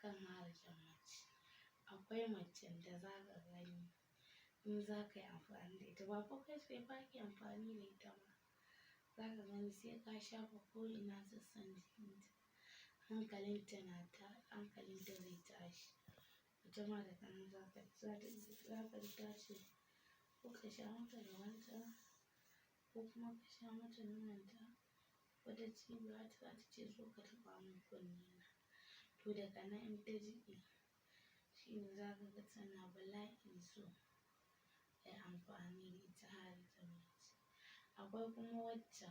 Kan harshen mace. Akwai macen da za ka gani in za ka yi amfani da ita, ba fa kai tsaye fa ake amfani da ita ba. Za ka gani sai ka shafa ko'ina sassan jikinta, hankalinta na ta, hankalinta zai tashi. Wata ma daga nan za ka ji ta ce ko ka sha mata gabanta ko kuma ka sha mata nononta. Wata cibiya ta za ta ce zo ka taɓa mun kunne na. To daga nan in ta jiƙe, shine za ka ga tana bala'in so ayi amfani da ita har ta mace. Akwai kuma wacce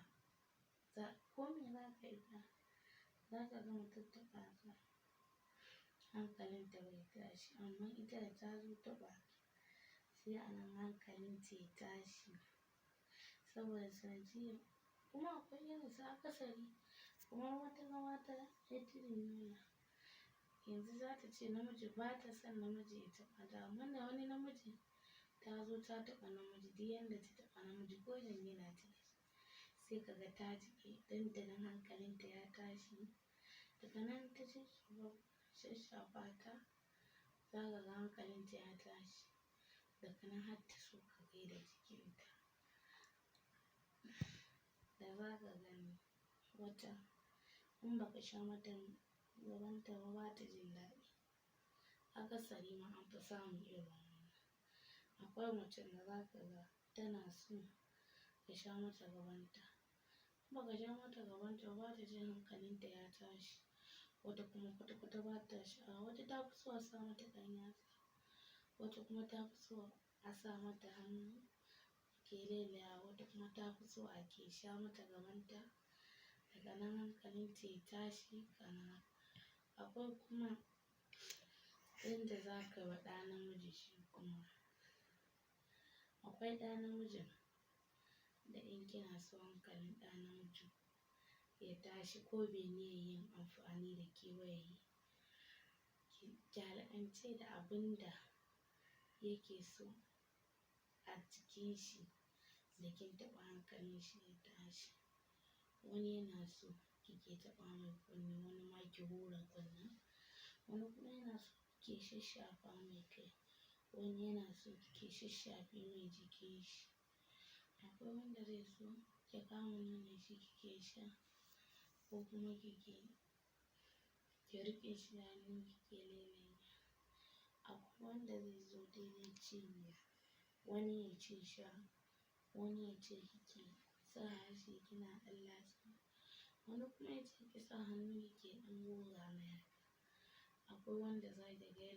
za kome za ka yi fa, za ka gama tattaɓa ta, hankalinta bai tashi amma ita da ta zo taɓa ka, sai a nan hankalinta ya tashi. Saboda sanadiyan kuma akwai irin su akasari kamar wata ƙawata 'yar tudun yola. Yanzu za ta ce namiji ba ta son namiji ya taɓa ta amma da wani namiji ta zo ta taɓa namiji, duk yanda ta taɓa namiji ko jingina ta yi, sai ka ga ta jiƙe dandanan hankalinta ya tashi. Daga nan ta shashshafa ta, za ka ga hankalinta ya tashi. Daga nan har ta so ka gaida jikinta. Da za ka gani wata in ba ka sha mata gabanta ba, ba ta jin daɗi. Akasari ma an fi samun irin wannan. Akwai macen da za ka ga tana so ka sha mata gabanta. In ba ka sha mata gabanta ba, ba ta jin hankalinta ya tashi. Wata kuma kwata-kwata ba ta sha'awa. Wata ta fi so a sa mata ɗan yatsa, wata kuma ta fi so a sa mata hannu ke lelleya, wata kuma ta fi so a ke sha mata gabanta. Daga nan hankalinta ya tashi kana. Akwai kuma inda za ka wa ɗa namiji shi kuma. Akwai ɗa namijin da in kina so hankalin ɗa namiji ya tashi ko bai niyyan yin amfani da ke ba yayi, ki alaƙance da abun da yake so a jikin shi da kin taɓa hankalin shi ya tashi. Wani yana so kike taɓa mai kunne, wani ma ki hura kunnen, wani kuma yana so kike shashshafa mai kai, wani yana so kike shashshafe mai jikin shi. Akwai wanda zai so ki kama nonon shi kike sha ko kuma kike, ki riƙe shi da hannu kike lelleya. Akwai wanda zai zo daidai cibiya, wani ya ce sha, wani ya ce kike sa harshe kina ɗan lasa, wani kuma ya ce ki sa hannu kike ɗan goga mai haka. Akwai wanda za ki ga yana.